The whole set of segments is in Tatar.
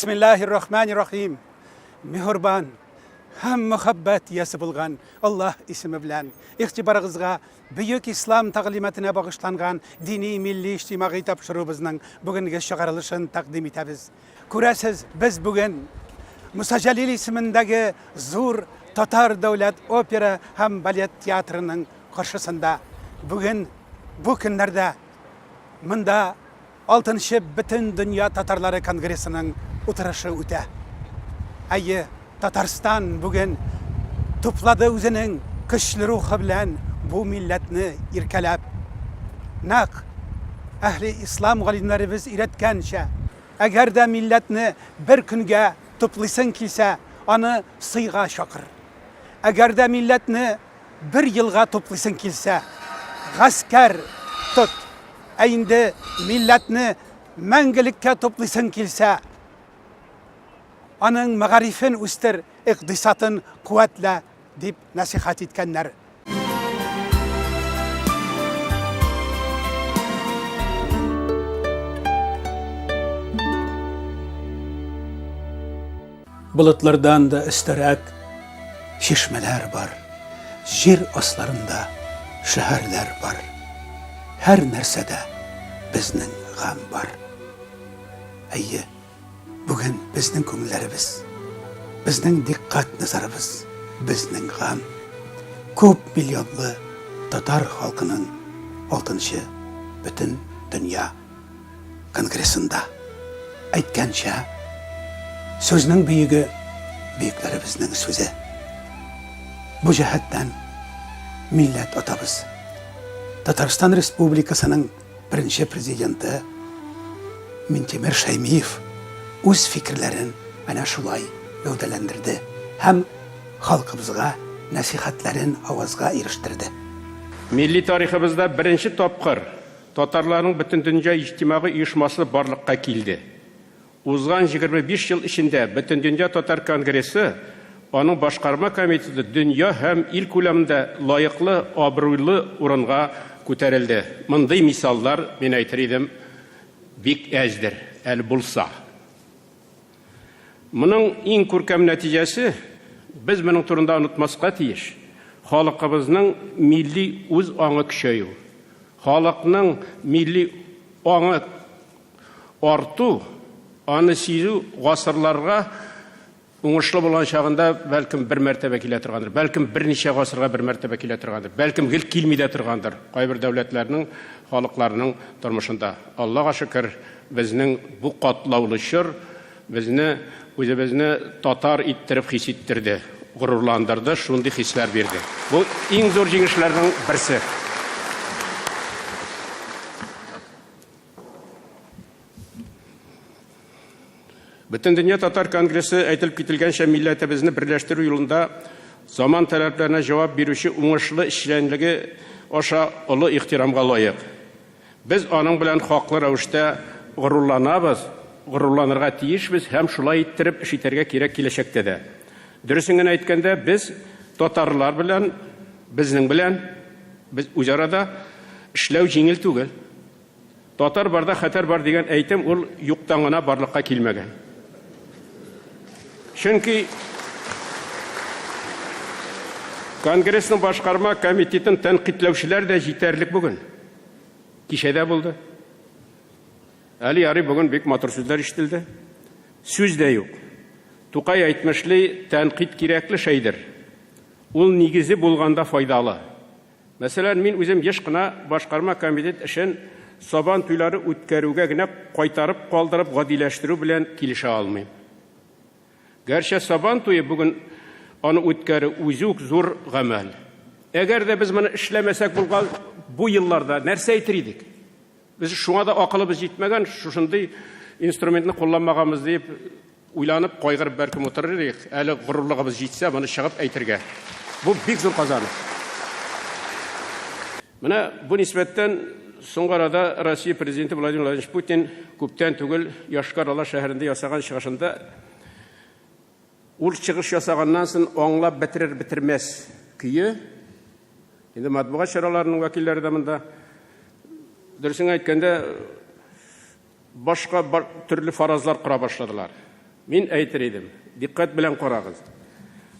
Бисмиллахир рахманир рахим. Мехурбан һәм мөхәббәт иясе булган Аллаһ исеме белән игътибарыгызга бөек ислам тәгълиматына багышланган дини милли иҗтимагый тапшыруыбызның бүгенге чыгарылышын тәкъдим итәбез. Күрәсез, без бүген Муса Җәлил исемендәге зур татар дәүләт опера һәм балет театрының каршысында. Бүген бу көннәрдә монда Алтынчы Бөтендөнья татарлары конгрессының утырышы үтә. Әйе, Татарстан бүген туплады үзенең көчле рухы белән бу милләтне иркәләп. Нәкъ әһле ислам галимнәребез өйрәткәнчә, әгәр дә милләтне бер көнгә туплыйсың килсә, аны сыйга чакыр. Әгәр дә милләтне бер елга туплыйсың килсә, гаскәр тот. Ә инде милләтне мәңгелеккә туплыйсың килсә, аның мәгарифен үстер, икъдисатын куәтлә, дип нәсыйхәт иткәннәр. Болытлардан да өстәрәк чишмәләр бар, җир асларында шәһәрләр бар. Һәр нәрсәдә безнең гамь бар. Әйе, бүген безнең күңелләребез, безнең дикъкать назарыбыз, безнең гамь күп миллионлы татар халкының алтынчы бөтен дөнья конгрессында әйткәнчә, сүзнең бөеге, бөекләребезнең сүзе. Бу җәһәттән милләт атабыз, Татарстан Республикасының беренче президенты Минтимер Шәймиев үз фикерләрен әнә шулай гәүдәләндерде һәм халкыбызга нәсыйхәтләрен авазга ирештерде. Милли тарихыбызда беренче тапкыр Татарларның Бөтендөнья иҗтимагый оешмасы барлыкка килде. Узган 25 ел эчендә Бөтендөнья татар конгрессы, аның башкарма комитеты дөнья һәм ил күләмендә лаеклы, абруйлы урынга күтәрелде. Мондый мисаллар, мин әйтер идем, бик әздер, әле булса. Моның иң күркәм нәтиҗәсе, без моның турында онытмаска тиеш, халыкыбызның милли үз аңы көчәю. Халыкның милли аңы арту, аны сизү гасырларга уңышлы булган чагында, бәлкем, бер мәртәбә килә торгандыр, бәлкем, берничә гасырга бер мәртәбә килә торгандыр, бәлкем, гел килми дә торгандыр кайбер дәүләтләрнең, халыкларның тормышында. Аллага шөкер, Безнең бу катлаулы чор безне үзебезне татар иттереп хис иттерде, горурландырды, шундый хисләр бирде. Бу иң зур җиңешләрнең берсе. Бөтендөнья татар конгрессы әйтелеп кителгәнчә милләтебезне берләштерү юлында заман таләпләренә җавап бирүче уңышлы эшчәнлеге аша олы ихтирамга лаек. Без аның белән хаклы рәвештә горурланабыз, горурланырга тиешбез һәм шулай иттереп эш итәргә кирәк киләчәктә дә. Дөресен генә әйткәндә, без татарлар белән, безнең белән, без үзара да эшләү җиңел түгел. Татар барда хәтәр бар дигән әйтем ул юктан гына барлыкка килмәгән. Чөнки Конгрессның башкарма комитетын тәнкыйтьләүчеләр дә җитәрлек бүген. Кичә дә булды. Әле ярый бүген бик матур сүзләр ишетелде. Сүз дә юк. Тукай әйтмешли, тәнкыйть кирәкле шәйдер. Ул нигезе булганда файдалы. Мәсәлән, мин үзем еш кына башкарма комитет эшен Сабан туйлары үткәрүгә генә кайтарып калдырып гадиләштерү белән килешә алмыйм. Гәрчә Сабан туе бүген аны үткәрү үзе үк зур гамәл. Әгәр дә без моны эшләмәсәк булган бу елларда нәрсә әйтер идек? Без шуңа да акылыбыз җитмәгән, шушындый инструментны кулланмаганбыз диеп уйланып, кайгырып бәлкем утырыр идек. Әле горурлыгыбыз җитсә, моны чыгып әйтергә. Бу бик зур казаныш. Менә бу нисбәттән соңгы арада Россия Президенты Владимир Владимирович Путин күптән түгел Йошкар-Ола шәһәрендә ясаган чыгышында ул чыгыш ясаганнан соң аңлап бетерер бетермәс көе, инде матбугат чараларының вәкилләре дә монда, дөресен әйткәндә, башка төрле фаразлар кора башладылар. Мин әйтер идем, дикъкать белән карагыз.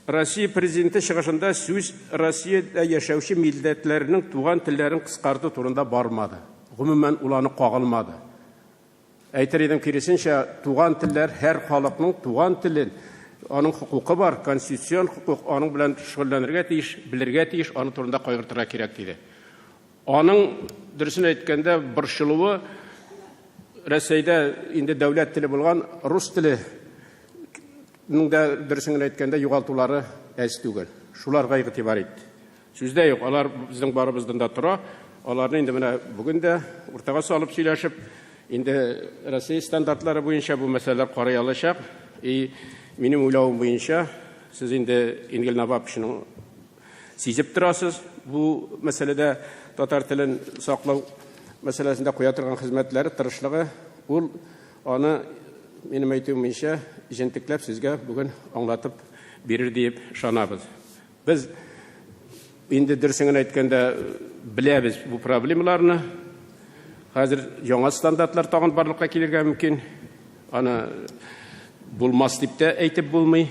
Россия Президенты чыгышында сүз Россиядә яшәүче милләтләрнең туган телләрен кыскарту турында бармады. Гомумән, ул аны кагылмады. Әйтер идем, киресенчә, туган телләр һәр халыкның туган телен, аның хокукы бар, конституцион хокук, аның белән шөгыльләнергә тиеш, белергә тиеш, аның турында кайгыртырга кирәк, диде. Аның, дөресен әйткәндә, борчылуы Рәсәйдә инде дәүләт теле булган рус теле нең дә, дөресен генә әйткәндә, югалтулары әз түгел. Шуларга игътибар итте. Сүз дә юк, алар безнең барыбыздан да тора. Аларны инде менә бүген дә уртага салып сөйләшеп, инде Россия стандартлары буенча бу мәсьәләләр карый алачак. И минем уйлавым буенча, сез инде Ингел Набаповичның сизеп торасыз, бу мәсьәләдә татар телен саклау мәсьәләсендә куя торган хезмәтләре, тырышлыгы, ул аны, минем әйтүем буенча, җентекләп сезгә бүген аңлатып бирер диеп ышанабыз. Без инде дөресен генә әйткәндә беләбез бу проблемаларны. Хәзер яңа стандартлар тагын барлыкка килергә мөмкин. Аны булмас дип тә әйтеп булмый.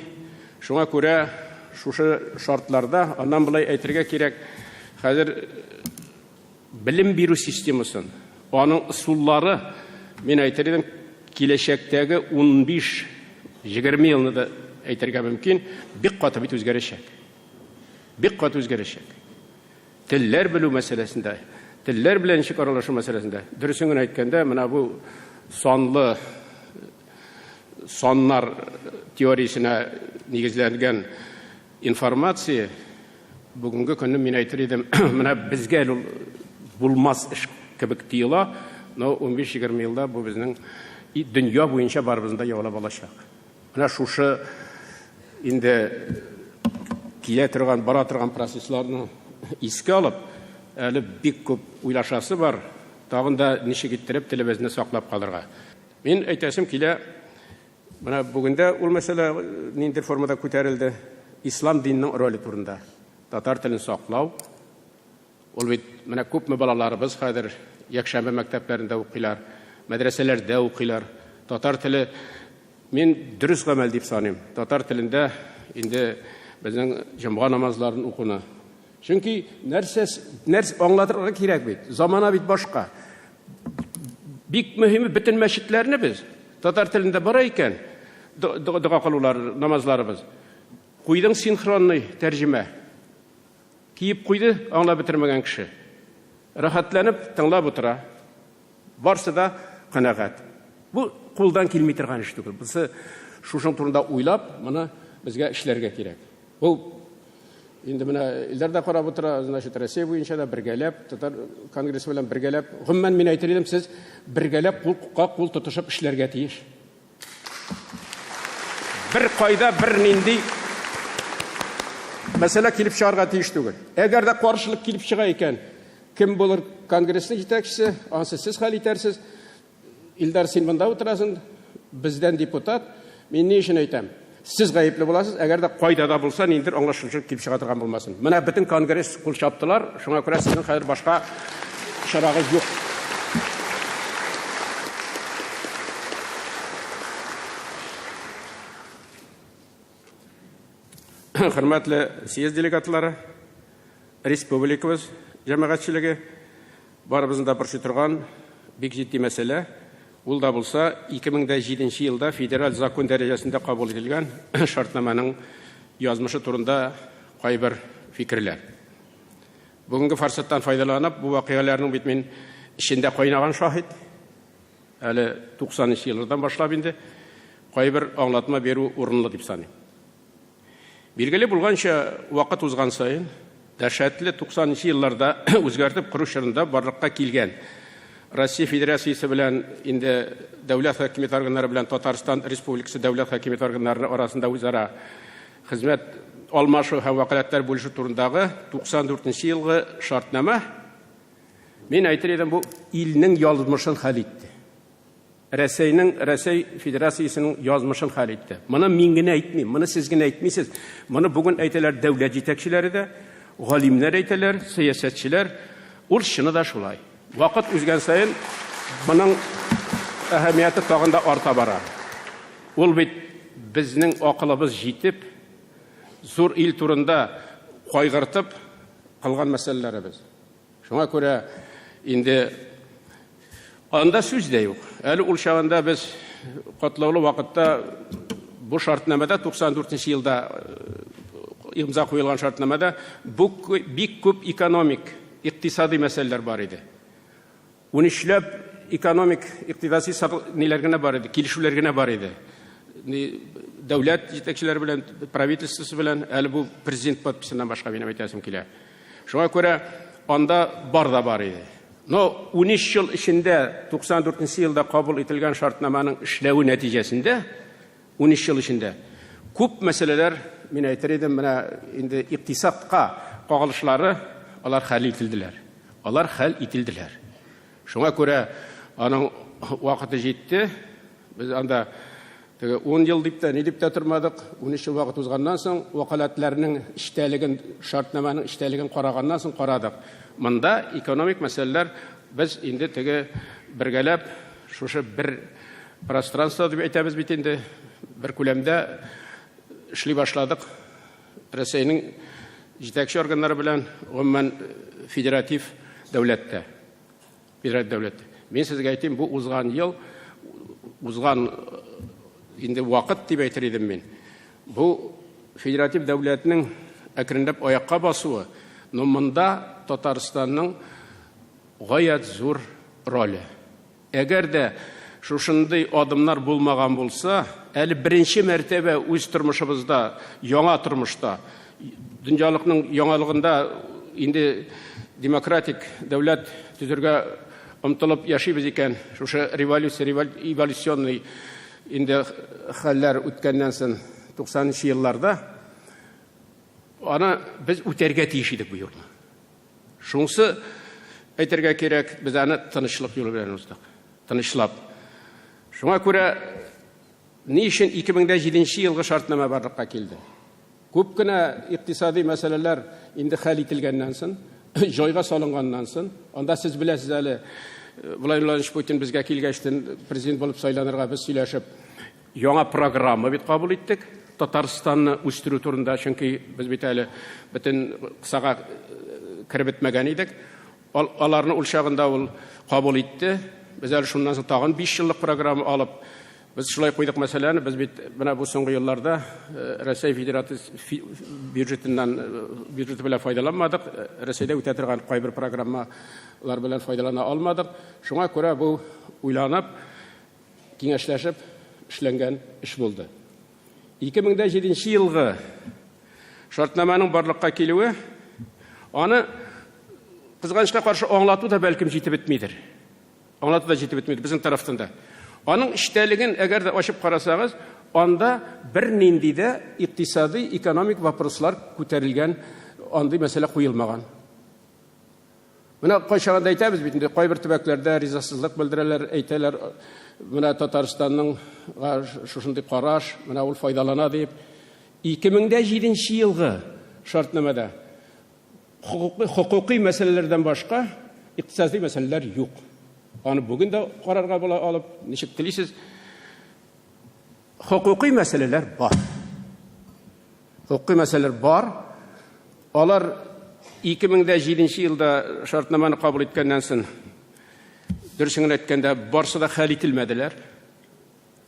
Шуңа күрә шушы шартларда аннан болай әйтергә кирәк, хәзер белем бирү системасын, аның ысуллары, мин әйтер идем, киләчәктәге 15-20 елны да әйтергә мөмкин, бик каты бит үзгәрәчәк. Бик каты үзгәрәчәк. Телләр белү мәсьәләсендә, телләр белән ничек аралашу мәсьәләсендә, дөресен генә әйткәндә, менә бу санлы саннар теориясенә нигезләнгән информация бүгенге көнне мин әйтер идем, менә безгә әле ул булмас эш кебек тоела, но 15-20 елда бу безнең дөнья буенча барыбызны да яулап алачак. Менә шушы инде килә торган, бара торган процессларны искә алып, әле бик күп уйлашасы бар, тагын да ничек иттереп телебезне саклап калырга. Мин әйтәсем килә, менә бүген дә ул мәсьәлә ниндидер формада күтәрелде, ислам диненең роле турында. Татар телен саклау, ул бит менә күпме балаларыбыз хәзер якшәмбе мәктәпләрендә укыйлар, мәдрәсәләрдә укыйлар. Татар теле мин дөрес гамәл дип саныйм. Татар телендә инде безнең җомга намазларын укуны. Чөнки нәрсә, нәрсә аңлатырга кирәк бит. Замана бит башка. Бик мөһиме бөтен мәчетләрне без татар телендә бара икән, дога кылулар, намазларыбыз. Куйдың синхронный тәрҗемә. Киеп куйды, аңлап бетермәгән кеше. Рәхәтләнеп тыңлап утыра. Барсы да канәгать. Бу кулдан килми торган эш түгел. Бусы шушың турында уйлап, моны безгә эшләргә кирәк. Бу инде менә Илдар да карап утыра, значит, Россия буенча да бергәләп, татар конгрессы белән бергәләп, гомумән мин әйтер идем, сез бергәләп кулга кул тотышып эшләргә тиеш. Бер кайда бер нинди мәсьәлә килеп чыгарга тиеш түгел. Әгәр дә каршылык килеп чыга икән, кем булыр конгрессның җитәкчесе, ансы сез хәл итәрсез. Илдар, син монда утырасың, бездән депутат. Мин ни өчен әйтәм? Сез гаепле буласыз, әгәр дә кайда да булса ниндидер аңлашылышып килеп чыга торган булмасын. Менә бөтен конгресс кул чаптылар, шуңа күрә сезнең хәзер башка чарагыз юк. Хөрмәтле съезд делегатлары, республикабыз җәмәгатьчелеге, барыбызны да борчый торган бик җитди мәсьәлә, ул да булса 2007 елда федераль закон дәрәҗәсендә кабул ителгән шартнамәнең язмышы турында кайбер фикерләр. Бүгенге форсаттан файдаланып, бу вакыйгаларның бит мин эчендә кайнаган шаһит, әле 90 еллардан башлап инде кайбер аңлатма бирү урынлы дип саныйм. Билгеле булганча, вакыт узган саен, дәһшәтле 90 елларда үзгәртеп кору чорында барлыкка килгән Россия Федерациясе белән инде дәүләт хакимият органнары белән Татарстан Республикасы дәүләт хакимият органнары арасында үзара хезмәт алмашу һәм вәкаләтләр бүлешү турындагы 94 елгы шартнамә, мин әйтер идем, бу илнең язмышын хәл итте. Рәсәйнең, Рәсәй Федерациясенең язмышын хәл итте. Моны мин генә әйтмим, моны сез генә әйтмисез. Моны бүген әйтәләр дәүләт җитәкчеләре дә, галимнәр әйтәләр, сәясәтчеләр. Ул чыны да шулай. Вакыт узган саен моның әһәмияте тагын да арта бара. Ул бит. безнең акылыбыз җитеп, зур ил турында кайгыртып кылган мәсьәләләребез. Шуңа күрә инде анда сүз дә юк. Әле ул чагында без катлаулы вакытта бу шартнамәдә 94 нче елда имза куелган шартнамәдә бу бик күп экономик, икътисади мәсьәләләр бар иде. Унөчләп экономик, икътисади ниләр генә бар иде, килешүләр генә бар иде. Дәүләт җитәкчеләре белән, правительствосы белән, әле бу президент подписыннан башка минем әйтәсем килә. Шуңа күрә анда бар да бар иде. Но 13 ел эчендә 94 нче елда кабул ителгән шартнаманың эшләве нәтиҗәсендә 13 ел эчендә күп мәсьәләләр, мин әйтер идем, менә инде икътисадка кагылышлары алар хәл ителделәр. Алар хәл ителделәр. Шуңа күрә аның вакыты җитте. Без анда теге 10 ел дип тә, ни дип тә тормадык. 13 ел вакыт узганнан соң, вәкаләтләрнең эчтәлеген, шартнамәнең эчтәлеген караганнан соң карадык. Монда экономик мәсьәләләр без инде теге бергәләп шушы бер пространство дип әйтәбез бит инде, бер күләмдә эшли башладык. Рәсәйнең җитәкче органнары белән, гомумән, федератив дәүләттә. Федератив дәүләттә. Мин сезгә әйтим, бу узган ел, узган инде вакыт дип әйтер идем мин. Бу федератив дәүләтнең әкренләп аякка басуы, но монда Татарстанның гаять зур роле. Әгәр дә шушындый адымнар булмаган булса, әле беренче мәртәбә үз тормышыбызда, яңа тормышта, дөньялыкның яңалыгында инде демократик дәүләт төзергә омтылып яшибез икән, шушы революция, эволюционный инде хәлләр үткәннән соң 90 нчы елларда аны без үтәргә тиеш идек бу юлны. Шунысы әйтергә кирәк, без аны тынычлык юлы белән уздык. Тынычлап. Шуңа күрә ни өчен 2007 елгы шартнамә барлыкка килде? Күп кенә икътисади мәсьәләләр инде хәл ителгәннән соң, җайга салынганнан соң, анда сез беләсез әле, Владимир Владимирович Путин безгә килгәчтен президент булып сайланырга без сөйләшеп, Яңа программа бит кабул иттек Татарстанны үстерү турында, чөнки без бит әле бөтен кысага кереп бетмәгән идек. Аларны ул чагында ул кабул итте. Без әле шуннан соң тагын 5 еллык программа алып, без шулай куйдык мәсьәләне. Без бит менә бу соңгы елларда Рәсәй Федерациясе бюджетыннан бюджеты белән файдаланмадык. Рәсәйдә үтә торган кайбер программалар белән файдалана алмадык. Шуңа күрә бу уйланып, Киңәшләшеп эшләнгән эш булды. 2007 елгы шартнамәнең барлыкка килүе аны кызганычка каршы аңлату да бәлкем җитеп бетмидер. Аңлату да җитеп бетмидер безнең тарафтан да. Аның эчтәлеген әгәр дә ачып карасагыз, анда бернинди дә икътисади, экономик вопрослар күтәрелгән андый мәсьәлә куелмаган. Менә кайчагында әйтәбез бит инде, кайбер төбәкләрдә ризасызлык белдерәләр, әйтәләр, менә Татарстанның шушындый караш, менә ул файдалана дип. 2007 елгы шартнамәдә хокукый, хокукый мәсьәләләрдән башка икътисади мәсьәләләр юк. Аны бүген дә карарга була алып, ничек телисез. Хокукый мәсьәләләр бар. Хокукый мәсьәләләр бар. Алар 2007 елда шартнаманы кабул иткәннән соң, дөресен генә әйткәндә, барсы да хәл ителмәделәр.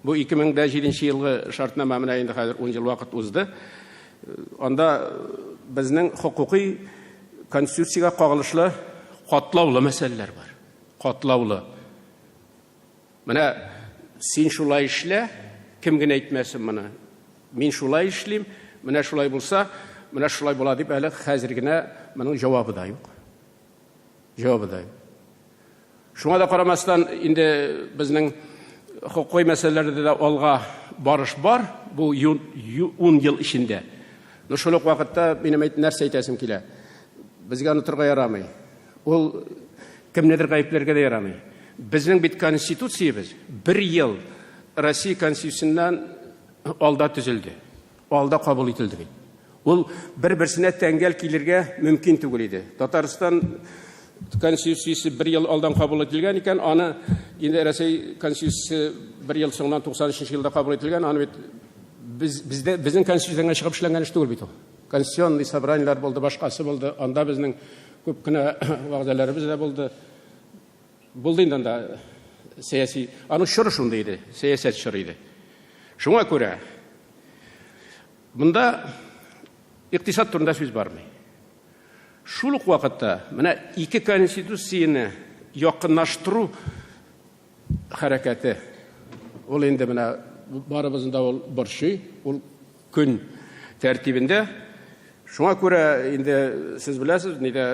Бу 2007 елгы шартнама менә инде хәзер 10 ел вакыт узды. Анда безнең хокукый конституциягә кагылышлы катлаулы мәсьәләләр бар. Катлаулы. Менә син шулай эшлә, кем генә әйтмәсен моны. Мин шулай эшлим, менә шулай булса, менә шулай була дип әле хәзер генә моның җавабы да юк. Җавабы да юк. Шуңа да карамастан, инде безнең хокукый мәсьәләләрдә дә алга барыш бар, бу 10 ел эчендә. Но шул ук вакытта минем нәрсә әйтәсем килә. Безгә онытырга ярамый. Ул кемнедер гаепләргә дә ярамый. Безнең бит Конституциябез бер ел Россия Конституциясеннән алда төзелде. Алда кабул ителде бит. Ул бер-берсенә тәңгәл килергә мөмкин түгел иде. Татарстан Конституциясе бер ел алдан кабул ителгән икән, аны инде Россия Конституциясе бер ел соңыннан 93 елда кабул ителгән, аны бит Без, бездә, безнең конституциядән чыгып эшләнгән эш түгел бит ул. Конституционный собраниеләр булды, башкасы булды. Анда безнең күп кенә вәгъдәләребез дә булды. Булды инде анда сәяси, аның чоры шундый иде, сәясәт чоры иде. Шуңа күрә монда икътисад турында сүз бармый. Шул ук вакытта менә ике конституцияне якынлаштыру хәрәкәте ул инде менә барыбызны да ул борчый, ул көн тәртибендә. Шуңа күрә инде сез беләсез, нидә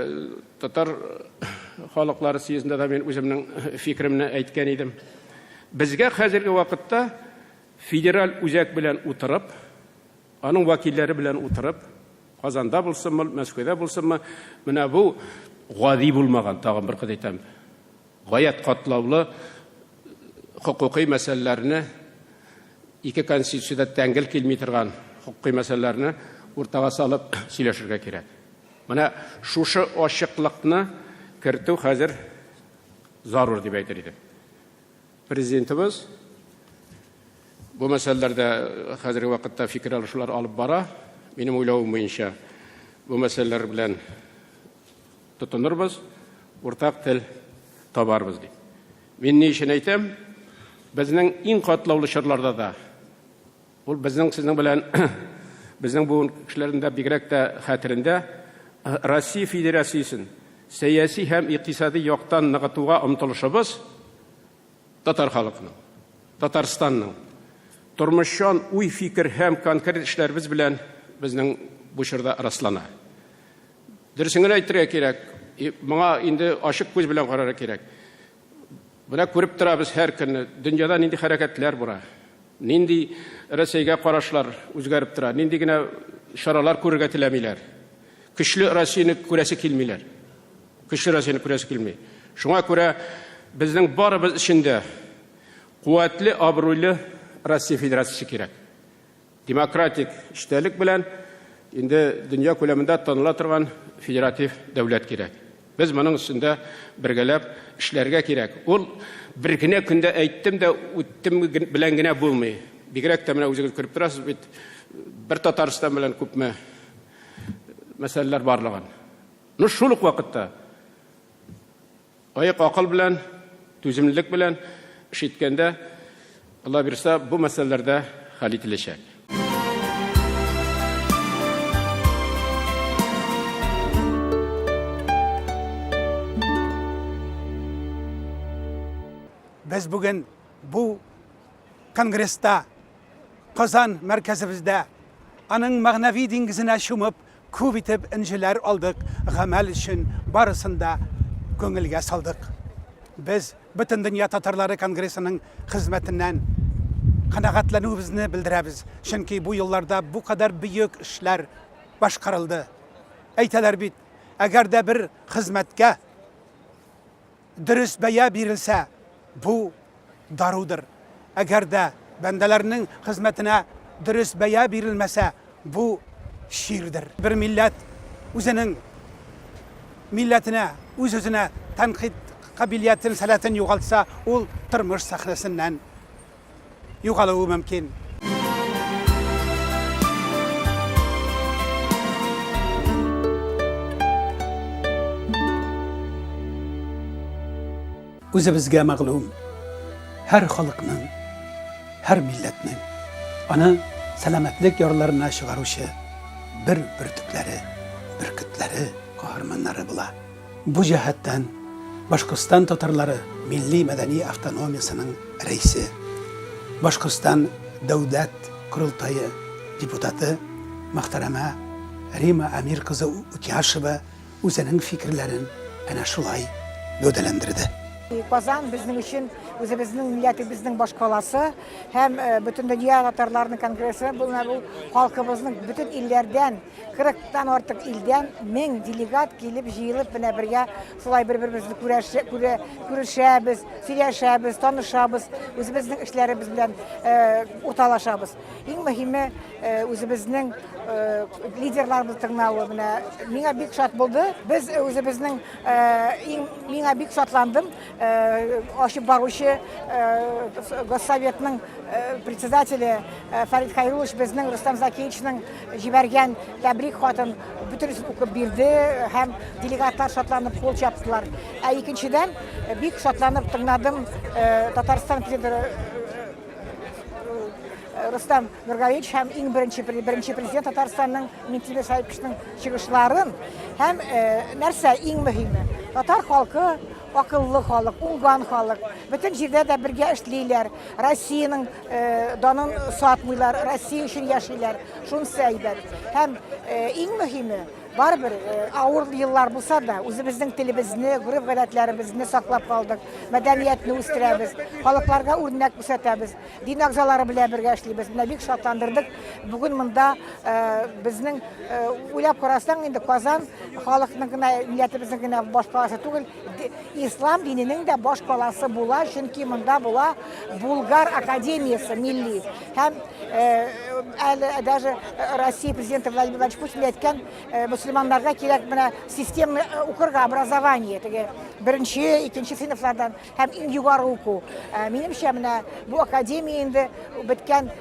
татар халыклары съездында да мин үземнең фикеремне әйткән идем. Безгә хәзерге вакытта федераль үзәк белән утырып, аның вәкилләре белән утырып, Казанда булсынмы, Мәскәүдә булсынмы, менә бу гади булмаган, тагын бер кат әйтәм, гаять катлаулы хокукый мәсьәләләрне ике конституциядә тәңгел килми торган хокукый мәсьәләләрне уртага салып сөйләшергә кирәк. Менә шушы ачыклыкны кертү хәзер зарур дип әйтер идем. Президентыбыз бу мәсьәләләрдә хәзерге вакытта фикер алышулар алып бара. Минем уйлавым буенча, бу мәсьәләләр белән тотынырбыз, уртак тел табарбыз дип. Мин ни өчен әйтәм? Безнең иң катлаулы чорларда да, ул безнең сезнең белән безнең буын кешеләрендә бигрәк тә хәтерендә, Россия Федерациясен сәяси һәм икътисади яктан ныгытуга омтылышыбыз татар халкының, Татарстанның тормышчан уй-фикер һәм конкрет эшләребез белән безнең бу чорда раслана. Дөресен генә әйтергә кирәк, моңа инде ачык күз белән карарга кирәк. Менә күреп торабыз һәр көнне, дөньяда нинди хәрәкәтләр бара, нинди Рәсәйгә карашлар үзгәреп тора, нинди генә чаралар күрергә теләмиләр. Көчле Россияне күрәсе килмиләр. Көчле Россияне күрәсе килми. Шуңа күрә безнең барыбыз өчен дә куәтле, абруйлы Россия Федерациясе кирәк. Демократик эчтәлек белән инде дөнья күләмендә таныла торган федератив дәүләт кирәк. Без моның өстендә бергәләп эшләргә кирәк. Ул бер генә көндә әйттем дә үттем белән генә булмый. Бигрәк тә менә үзегез күреп торасыз бит, бер Татарстан белән күпме мәсьәләләр барлыгын. Ну, шул ук вакытта Аек акыл белән, түземлелек белән эш иткәндә, Алла бирса, бу мәсьәләләр дә хәл ителәчәк. Без бүген бу конгресста, Казан мәркәзебездә, аның мәгънәви диңгезенә чумып, Күп итеп энҗеләр алдык, гамәл өчен барысын да күңелгә салдык. Без Бөтендөнья татарлары конгрессының хезмәтеннән канәгатьләнүебезне белдерәбез, чөнки бу елларда бу кадәр бөек эшләр башкарылды. Әйтәләр бит, әгәр дә бер хезмәткә Дөрес бәя бирелсә, бу дарудыр. Әгәр дә бәндәләрнең хезмәтенә дөрес бәя бирелмәсә, бу чирдер. Бер милләт үзенең милләтенә, үз-үзенә тәнкыйть кабилиятен, сәләтен югалтса, ул тормыш сәхнәсеннән югалуы мөмкин. Үзебезгә мәгълүм, һәр халыкның, һәр милләтнең аны сәламәтлек ярларына чыгаручы бер бөртекләре, бөркетләре, каһарманнары була. Бу җәһәттән Башкортстан татарлары милли-мәдәни автономиясенең рәисе, Башкортстан Дәүләт Корылтае депутаты мөхтәрәмә Рима Әмир кызы Утяшева үзенең фикерләрен әнә шулай гәүдәләндерде. Казан безнең өчен үзебезнең милләтебезнең башкаласы һәм Бөтендөнья татарларының конгрессы бу халкыбызның бөтен илләрдән Кырыктан артык илдән 1000 делегат килеп җыелып менә бергә шулай бер-беребезне күрәшә, күрә, күрешәбез, сөйләшәбез, танышабыз, үзебезнең эшләребез белән э, урталашабыз. Иң мөһиме э, үзебезнең лидерларыбыз тыңлавы менә миңа бик шат булды. Без үзебезнең иң миңа бик шатландым. Ачып баручы Госсоветның председателе Фәрит Хәйруллович безнең Рөстәм Закиевичның җибәргән тәбрик хатын бөтенесен укып бирде һәм делегатлар шатланып кул чаптылар. Ә икенчедән, бик шатланып тыңладым Татарстан президенты Рөстәм Нургалиевич һәм иң беренче беренче президент Татарстанның Минтимер Шәриповичның чыгышларын һәм нәрсә иң мөһиме, татар халкы акыллы халык, уңган халык, бөтен җирдә дә бергә эшлиләр, Россиянең данын сатмыйлар, Россия өчен яшиләр, шунысы әйбәт. Һәм иң мөһиме, барыбер авыр еллар булса да, үзебезнең телебезне, гореф-гадәтләребезне саклап калдык, мәдәниятне үстерәбез, халыкларга үрнәк күрсәтәбез, дин әгъзалары белән бергә эшлибез. Менә бик шатландырдык. Бүген монда безнең уйлап карасаң, инде Казан халыкның гына, милләтебезнең генә башкаласы түгел, ислам диненең дә башкаласы була, чөнки монда була Булгар академиясе милли. Һәм әле даже Россия президенты Владимир Владимирович Путин әйткән, мөселманнарга кирәк менә системный укырга образование, теге беренче, икенче сыйныфлардан һәм иң югары уку. Минемчә, менә бу академия инде беткән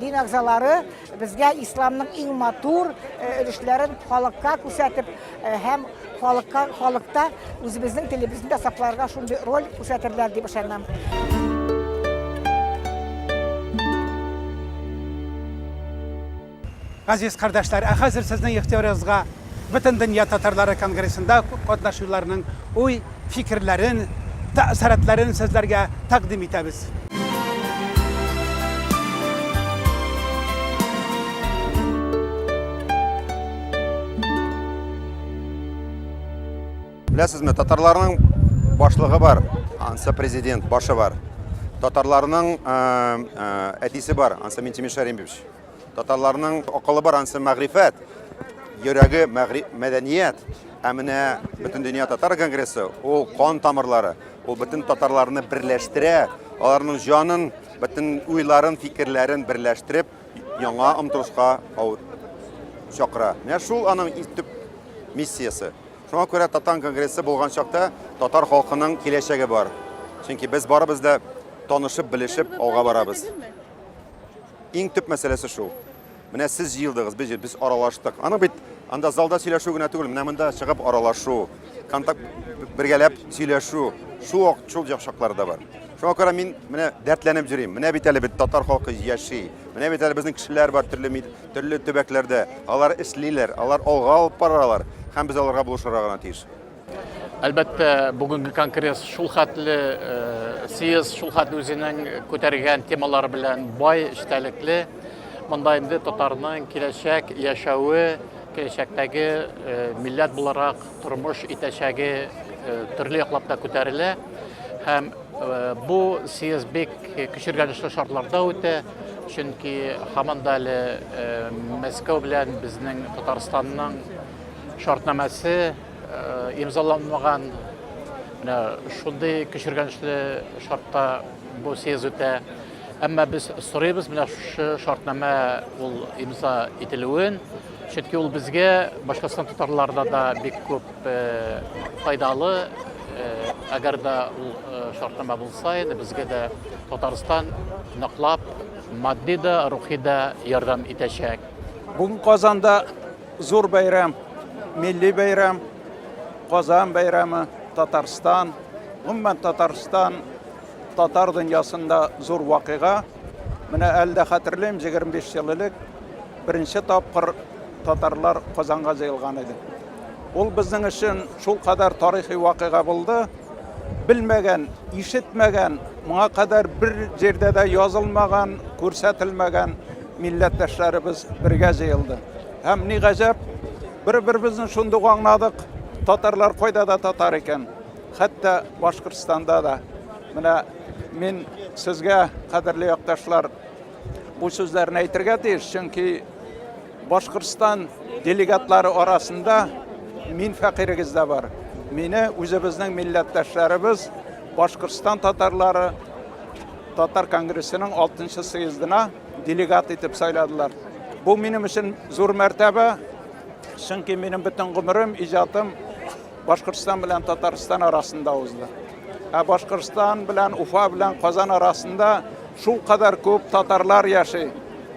дин әгъзалары безгә исламның иң матур өлешләрен халыкка күрсәтеп һәм халыкка халыкта үзебезнең телебезне дә сакларга шундый роль күрсәтерләр дип ышанам. Газиз кардәшләр, ә хәзер сезнең игътибарыгызга Бөтендөнья татарлары конгрессында катнашучыларның уй, фикерләрен, тәэссоратларын сезләргә тәкъдим итәбез. Беләсезме, татарларның башлыгы бар, ансы президент, башы бар. Татарларның әтисе бар, ансы Минтимер Шәрипович. Татарларның акылы бар, ансы мәгърифәт, йөрәге мәдәният. Ә менә Бөтендөнья татар конгрессы, ул кан тамырлары, ул бөтен татарларны берләштерә, аларның җанын, бөтен уйларын, фикерләрен берләштереп, яңа омтылышка чакыра. Менә шул аның төп миссиясе. Шуңа күрә Татар конгрессы булган чакта татар халкының киләчәге бар. Чөнки без барыбыз да танышып, белешеп алга барабыз. Иң төп мәсьәләсе шул. Менә сез җыелдыгыз, без, без аралаштык. Аны бит анда залда сөйләшү генә түгел, менә монда чыгып аралашу, контакт бергәләп сөйләшү, шул шул чаклар да бар. Шуңа күрә мин менә дәртләнеп йөрим. Менә бит әле бит татар халкы яши. Менә бит әле безнең кешеләр бар төрле төрле төбәкләрдә. Алар эшлиләр, алар алга алып баралар һәм без аларга булышырга гына тиеш. Әлбәттә, бүгенге конгресс шул хәтле съезд шул хәтле үзенең күтәргән темалары белән бай, эчтәлекле. Монда инде татарның киләчәк яшәве, киләчәктәге милләт буларак тормыш итәчәге төрле яклап та күтәрелә. Һәм бу съезд бик көчергәнешле шартларда үтә, чөнки һаман да әле Мәскәү белән безнең Татарстанның шартнамәсе имзаланмаган. Менә шундый көчергәнешле шартта бу съезд үтә. Әмма без сорыйбыз менә шушы шартнамә ул имза ителүен, чөнки ул безгә Башкортстан татарларына да бик күп файдалы. Әгәр дә ул шартнамә булса инде безгә дә Татарстан ныклап матди да, рухи да ярдәм итәчәк. Бүген Казанда Зур бәйрәм, милли бәйрәм, Казан бәйрәме, Татарстан, гомумән Татарстан татар дөньясында зур вакыйга. Менә әле дә хәтерлим, 25 ел элек беренче тапкыр татарлар Казанга җыелган иде. Ул безнең өчен шулкадәр тарихи вакыйга булды. Белмәгән, ишетмәгән, моңа кадәр бер җирдә дә язылмаган, күрсәтелмәгән милләттәшләребез бергә җыелды. Һәм ни гаҗәп, бер-беребезне шундук аңладык, татарлар кайда да татар икән. Хәтта Башкортстанда да. Менә мин сезгә, кадерле якташлар, бу сүзләрне әйтергә тиеш, чөнки Башкортстан делегатлары арасында мин фәкыйрегез дә бар. Мине үзебезнең милләттәшләребез, Башкортстан татарлары Татар конгрессының 6 съездына делегат итеп сайладылар. Бу минем өчен зур мәртәбә, чөнки минем бөтен гомерем, иҗатым Башкортстан белән Татарстан арасында узды. Ә Башкортстан белән Уфа белән Казан арасында шул кадәр күп татарлар яши.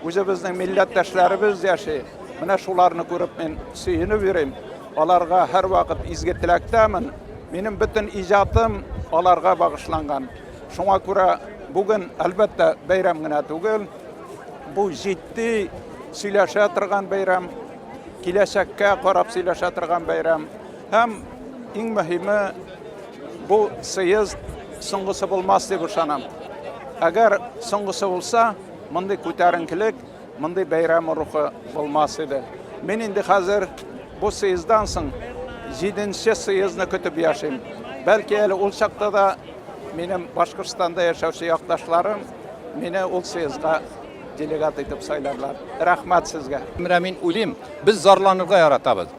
Үзебезнең милләттәшләребез яши. Менә шуларны күреп мин сөенеп йөрим. Аларга һәрвакыт изге теләктәмен. Минем бөтен иҗатым аларга багышланган. Шуңа күрә бүген, әлбәттә, бәйрәм генә түгел, бу җитди сөйләшә торган бәйрәм, киләчәккә карап сөйләшә торган бәйрәм. Һәм иң мөһиме, бу съезд соңгысы булмас дип ышанам. Әгәр соңгысы булса, мондый күтәренкелек, мондый бәйрәм рухы булмас иде. Мин инде хәзер бу съезддан соң җиденче съездны көтеп яшим. Бәлки әле ул чакта да минем Башкортстанда яшәүче якташларым мине ул съездга делегат итеп сайларлар. Рәхмәт сезгә. Менә мин уйлыйм, без зарланырга яратабыз.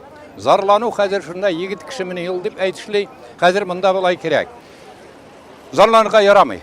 Зарлану хәзер шунда егет кешемени ул дип әйтешли, хәзер монда болай кирәк. Зарланырга ярамый.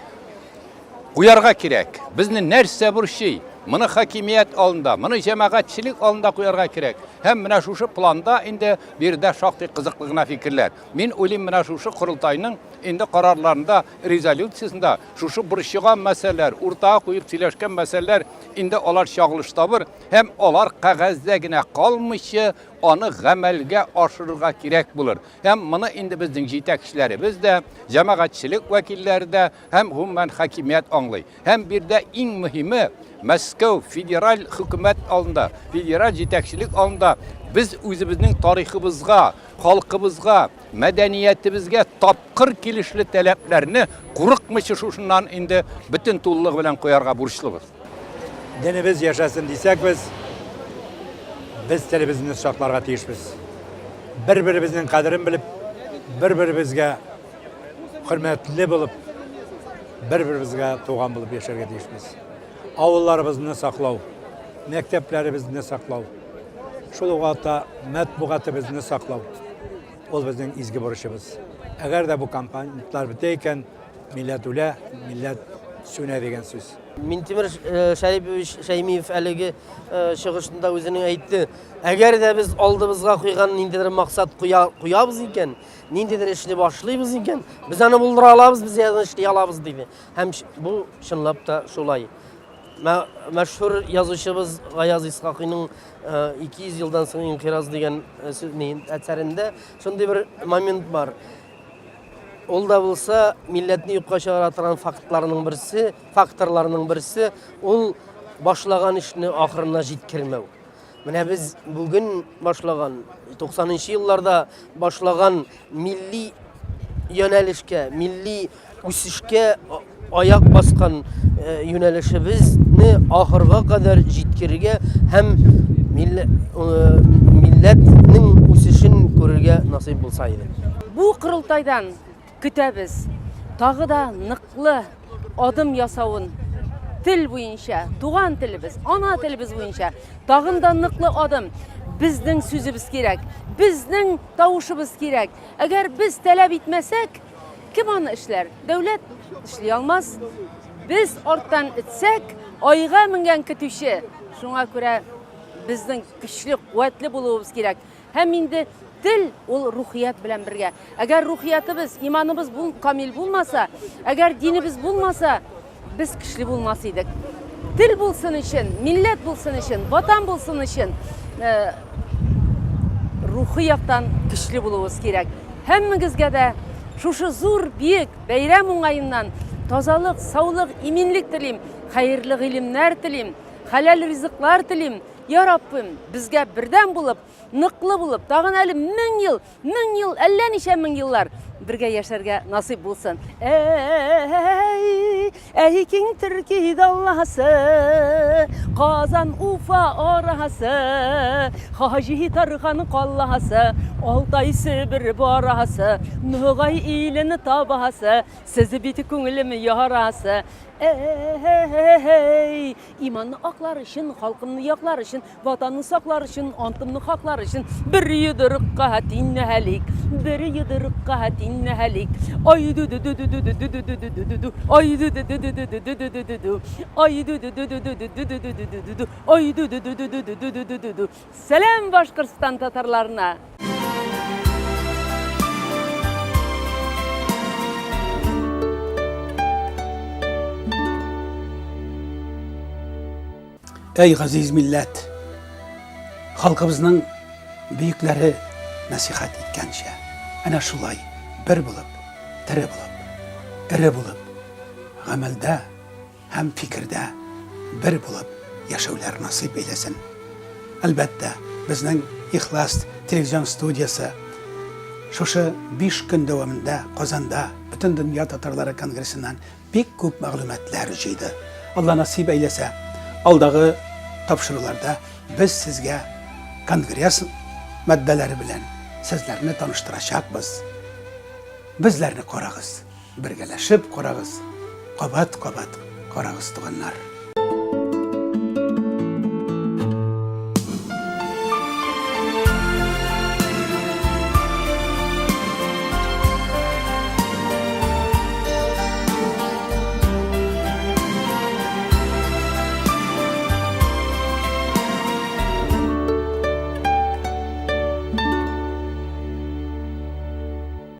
Куярга кирәк. Безне нәрсә борчый? Моны хакимият алдында, моны җәмәгатьчелек алдында куярга кирәк. Һәм менә шушы планда инде биредә шактый кызыклы гына фикерләр. Мин уйлыйм, менә шушы корылтайның инде карарларында, резолюциясендә шушы борчыган мәсьәләләр, уртага куеп сөйләшкән мәсьәләләр инде алар чагылыш табыр һәм алар кәгазьдә генә калмыйча, аны гамәлгә ашырырга кирәк булыр. Һәм моны инде безнең җитәкчеләребез дә, җәмәгатьчелек вәкилләре дә һәм гомумән хакимият аңлый. Һәм биредә иң мөһиме, Мәскәү федераль хөкүмәт алдында, федераль җитәкчелек алдында без үзебезнең тарихыбызга, халкыбызга, мәдәниятебезгә тапкыр килешле таләпләрне курыкмыйча шушыннан инде бөтен тулылыгы белән куярга бурычлыбыз. Динебез яшәсен дисәк без, без телебезне сакларга тиешбез. Бер-беребезнең кадерен белеп, бер-беребезгә хөрмәтле булып, бер-беребезгә туган булып яшәргә тиешбез. Авылларыбызны саклау, мәктәпләребезне саклау, шул ук вакытта матбугатыбызны саклау, ул безнең изге бурычыбыз. Әгәр дә бу компонентлар бетә икән, милләт үлә, милләт сүнә дигән сүз. Минтимер э, Шәрипович Шәймиев әлеге э, чыгышында үзенең әйтте, әгәр дә без алдыбызга куйган ниндидер максат куя, куябыз икән, ниндидер эшне башлыйбыз икән, без аны булдыра алабыз, без аны эшли алабыз диде. Һәм бу чынлап та шулай. Мәшһүр язучыбыз Гаяз Исхакыйның 200 э, елдан соң инкыйраз дигән әсәрендә шундый бер момент бар. Ул да булса милләтне юкка чыгара торган фактларның берсе, факторларның берсе ул башлаган эшне ахырына җиткермәү. Менә без бүген башлаган, 90 елларда башлаган милли юнәлешкә, милли үсешкә аяк баскан э, юнәлешебезне ахырга кадәр җиткерергә һәм э, милләтнең үсешен күрергә насыйп булса иде. Бу корылтайдан көтәбез тагы да ныклы адым ясавын тел буенча, туган телебез, ана телебез буенча тагын да ныклы адым. Безнең сүзебез кирәк, безнең тавышыбыз кирәк. Әгәр без таләп итмәсәк, кем аны эшләр? Дәүләт эшли алмас. Без арттан этсәк, айга менгән көтүче. Шуңа күрә безнең көчле, куәтле булуыбыз кирәк. Һәм инде тел ул рухият белән бергә. Әгәр рухиятыбыз, иманыбыз бул, камил булмаса, әгәр динебез булмаса, без көчле булмас идек. Тел булсын өчен, милләт булсын өчен, ватан булсын өчен э, рухи яктан көчле булуыбыз кирәк. Һәммәгезгә дә шушы зур биек бәйрәм уңаеннан тазалык, саулык, иминлек телим, хәерле гыйлемнәр телим, хәләл ризыклар телим. Я Раббым, безгә бердәм булып, ныклы булып, тагын әле мең ел, мең ел, әллә ничә мең еллар бергә яшәргә насыйп булсын. Әй, әй киң төрки даласы, Казан, Уфа арасы, Хаҗи Тархан каласы. Алтай Себер барасы, Ногай илен табасы, Сез бит күңелем ярасы. Әй, иманны аклар өчен, халкымны яклар өчен, Ватанны саклар өчен, антымны хаклар өчен бер йодрыкка тиннәлик, бер йодрыкка тиннәлик. Ай ду ду ду ду ду ду ду ду ду ду ду ай ду ду ду ду ду ду ду ду ду ду ай ду ду ду ду ду ду ду ду ду ду ду ай ду ду ду ду ду ду ду ду ду ду Сәлам Башкортстан татарларына! Әй газиз милләт! Халкыбызның бөекләре нәсихәт иткәнчә, әнә шулай бер булып, тере булып, эре булып, гамәлдә һәм фикердә бер булып яшәүләр насыйп әйләсен. Әлбәттә, безнең Ихлас телевизион студиясе шушы биш көн дәвамында Казанда Бөтендөнья татарлары конгрессыннан Бик күп мәгълүматлар җыйды. Алла насыйп әйләсә, алдагы тапшыруларда без сезгә конгресс маддәләре белән сезләрне таныштырачакбыз. Безләрне карагыз, бергәләшеп карагыз, кабат-кабат карагыз, туганнар.